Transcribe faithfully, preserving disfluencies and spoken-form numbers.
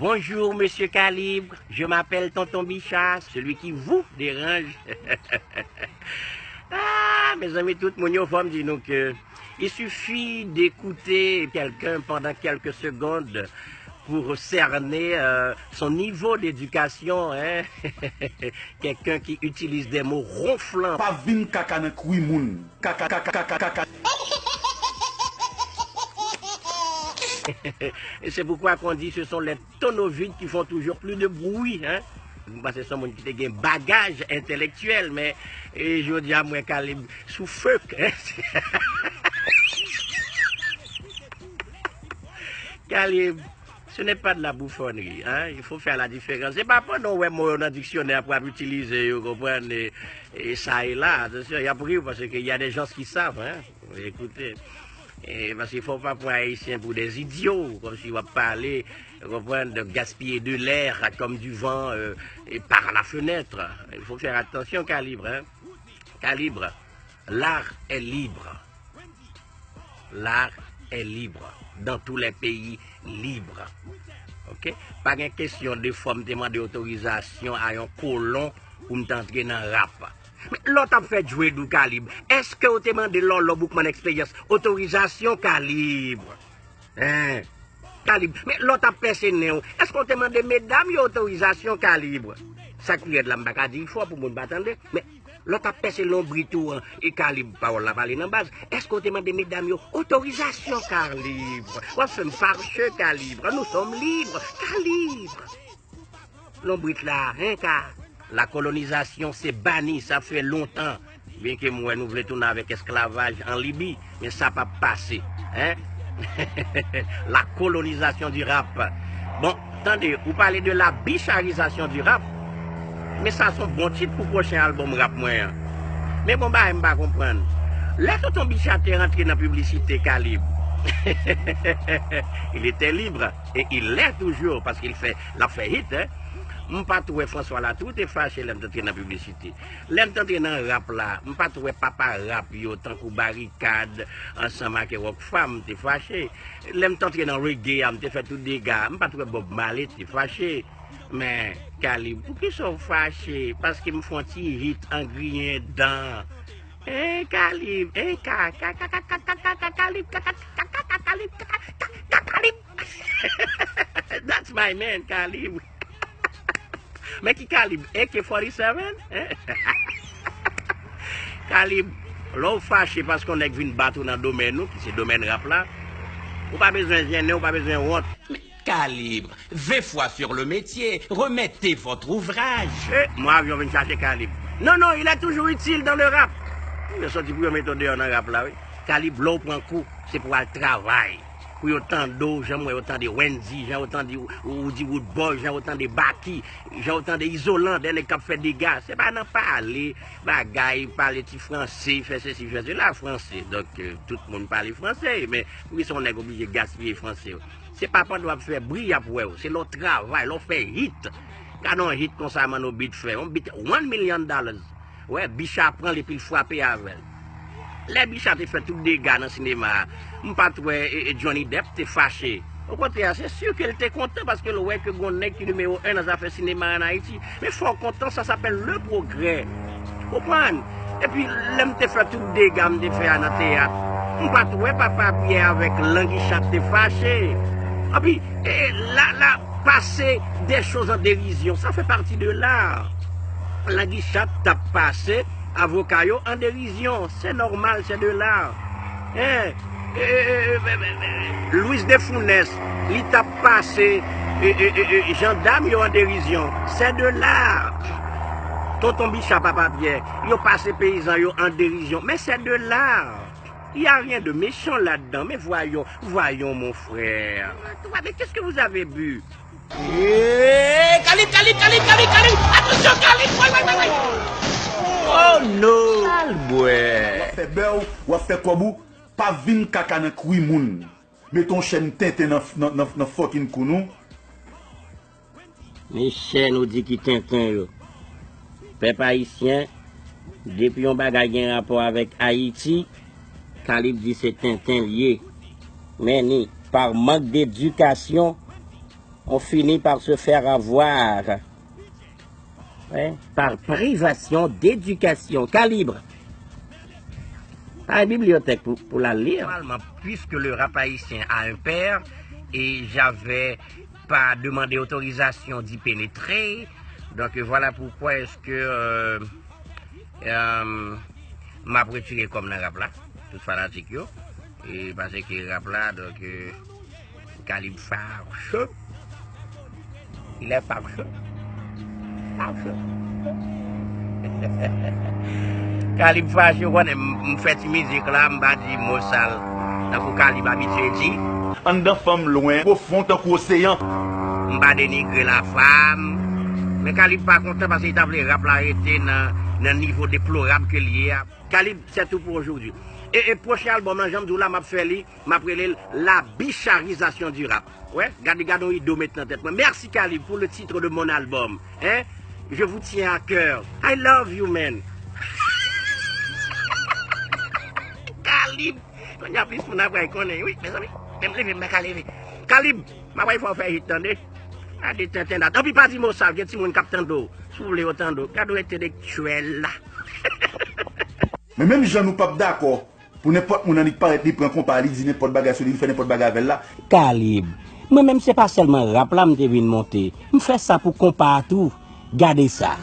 Bonjour, Monsieur Calibre. Je m'appelle Tonton Bicha, celui qui vous dérange. Ah, mezanmi, tout moun yo, fò m di nou ke il suffit d'écouter quelqu'un pendant quelques secondes pour cerner euh, son niveau d'éducation, hein? Quelqu'un qui utilise des mots ronflants. Pa vin kaka nan kwi moun. Kaka, kaka, kaka, kaka. Et c'est pourquoi qu'on dit ce sont les tonneaux vides qui font toujours plus de bruit, hein? Mwen panse se yon moun ki te gen bagaj entèlektyèl, men e, jodi a mwen Kalib sou fek, hein? Kalib, ce n'est pas de la bouffonnerie, hein? Il faut faire la différence. Se pa pandan w wè mo yo nan diksyonè pou w ap itilize yo, konprann, e, e sa e la. Atansyon, y ap ri w paske y a des gens qui savent, hein? Ekoute, e, paske fò w pa pran Ayisyen pou des idiots, kòmsi w ap pale, ou konprann, de gaspiller de l'air comme du vent euh, et par la fenêtre. Il faut faire attention, Calibre, hein? Calibre, l'art est libre. L'art est libre. Dans tous les pays libres. Ok? Pa gen kesyon de fò m te mande otorizasyon a yon kolon pou m te antre nan rap. Men lè w t ap fè Djwedou Kalib, èske w te mande Lòlò Boukman Eksperyans otorizasyon Kalib? Hein? Kalib, men lè w t ap pèse nen w, èske w te mande medam yo otorizasyon Kalib? Sa k pi rèd la, m pa ka di l fò pou moun pa tande, men lè w t ap pèse lonbrit ou an, e Kalib, pawòl la pale nan baz, èske w te mande medam yo otorizasyon Kalib? W ap fè m fache Kalib, nous sommes libres Kalib. Lonbrit la, hein, ka. La colonisation se bani, sa fè lontan. Byen ke m wè nou vle tounen avèk esklavaj an Libi, men sa p ap pase, hein? La colonisation du rap. Bon, tande, ou pale de la bicharisation du rap, men sa se yon bon tit pou pwochen albòm rap mwen an. Men bon bagay m pa konprann. Lè Tonton Bicha te rantre nan piblisite Kalib, il était libre. E il l'est toujours, paske l fè, l ap fè hit, hein. M pa t wè François Latou te fache lè m t antre nan piblisite. Lè m t antre nan rap la, m pa t wè papa rap yo tankou Barikad ansanm ak Rockfam te fache. Lè m t antre nan reggae a, m te fè tout dega. M pa t wè Bob Marley te fache. Men, Kalib, poukisa w fache? Paske m fè yon ti hit an griyen dan. Hein, Kalib, hein, ka, ka, ka, ka, ka, ka, ka, ka, Kalib, ka, ka, ka, ka, ka, Kalib, ka, ka, ka, ka, Kalib. That's my man, Kalib. Men ki Kalib, A K forty-seven? Hein? Kalib, lè w fache paske yon nèg vin bat ou nan domèn ou, ki se domèn rap la, ou pa bezwen jennen, ou pa bezwen wont. Kalib, vingt fois sur le métier, remettez votre ouvrage. E, mwen avyon vin chache Kalib. Non, non, il est toujours utile dans le rap. Yo soti pou yo mete w deyò nan rap la, wi. Kalib, lè w pran kou, se pou w al travay. Pou yo tande w, jan m wè yo tande Wendy, jan yo tande Roody Roodboy, jan yo tande Baky, jan yo tande Izolan, de nèg k ap fè dega. Se pa nan pale, bagay, pale ti franse, fè sesi, fè sela, franse. Donk, euh, tout moun pale franse, men poukisa yon nèg oblije gaspiye franse yo? Se pa pandan w ap fè bri y ap wè w, se lè w travay, lè w fè hit. Gade yon hit konsa Manno Beat fè, yon beat one million dollars. Wè, Bicha pran l epi l frape avè l. Lè Bicha te fè tout dega nan sinema a, m pa t wè e, e Johnny Depp te fache. Okontrè, se si ke l te kontan paske l wè ke gon nèg ki nimewo en nan zafè sinema an Ayiti. Men fò w kontan, ça s'appelle le progrès. Konprann? Epi, lè m te fè tout dega m te fè a nan teyat, m pa t wè Papa Pyè avèk Langichat te fache. Epi, e, la, la, passer des choses en dérision, ça fait partie de l'art. Langichat t ap pase avoka yo an derizyon. Se nòmal, c'est de l'art. Hein? E, e, e, e, e, e, Louis de Funès, li t ap pase e, e, e, e, jandam yo an derizyon. C'est de l'art. Tonton Bicha, Papa Pyè, yo pase peyizan yo an derizyon. Men c'est de l'art. Il y a rien de méchant là-dedans. Mais voyons, voyons, mon frère. Mais qu'est-ce que vous avez bu? Eh, Kalib, Kalib, Kalib, Kalib, Kalib! Attention, Kalib! Woy, woy, woy, woy! Oh no! Al bwè! W ap fè bè w, w ap fè kòb ou, pa vin kaka nan kwi moun. Mete yon chèn tenten nan, nan, nan, nan fucking kou nou. Men chèn ou di ki tenten yo. Pèp ayisyen, depi yon bagay gen rapò avèk Ayiti, Kalib di se tenten l ye. Men ni, par manque d'éducation, On finit par se faire avoir, hein, par privation d'éducation. Kalib. Pa gen bibliyotèk pou, pou l al li. Normalement, puisque le rap haïtien a un père, et j'avais pas demandé autorisation d'y pénétrer, donc voilà pourquoi est-ce que euh, euh, m ap retire kò m nan rap la, tout fanatik yo. E paske rap la, donk, euh, Kalib fache. Il est fache. Fache. Kalib fache, ou konnen, m, m fè ti mizik la, m pa di mo sal. Tankou Kalib abitye di. Anndan fanm lwen, pwofon tankou oseyan. M pa denigre lafanm. Men Kalib pa kontan paske li ta vle rap la rete nan, nan nivo deplorab ke l ye a. Kalib, c'est tout pour aujourd'hui. E, e pwochen albòm lan, jan m di w la, m ap fè li, m ap rele l La Bicharisation du Rap. Wè, gade, gade yon ide w met nan tèt mwen. Merci Kalib pour le titre de mon album. Hein? Je vous tiens à cœur. I love you, man. Kalib. Kounye a plis moun ap pral konnen, wi, mezanmi. Menm leve, m pa ka leve. Kalib, m ap pral fè w fè hit, tande. Gade tenten dat. Anpi pa di mo sal, gen timoun k ap tande w. Si w vle yo tande w. Gade w entelektyèl la. Men menm jan nou p ap dakò pou nenpòt moun annik parèt li pran konpa li di nenpòt bagay sou li, li fè nenpòt bagay avè l la. Kalib. Mwen menm se pa sèlman rap la m te vin monte. M fè sa pou konpa a tou. Gade sa.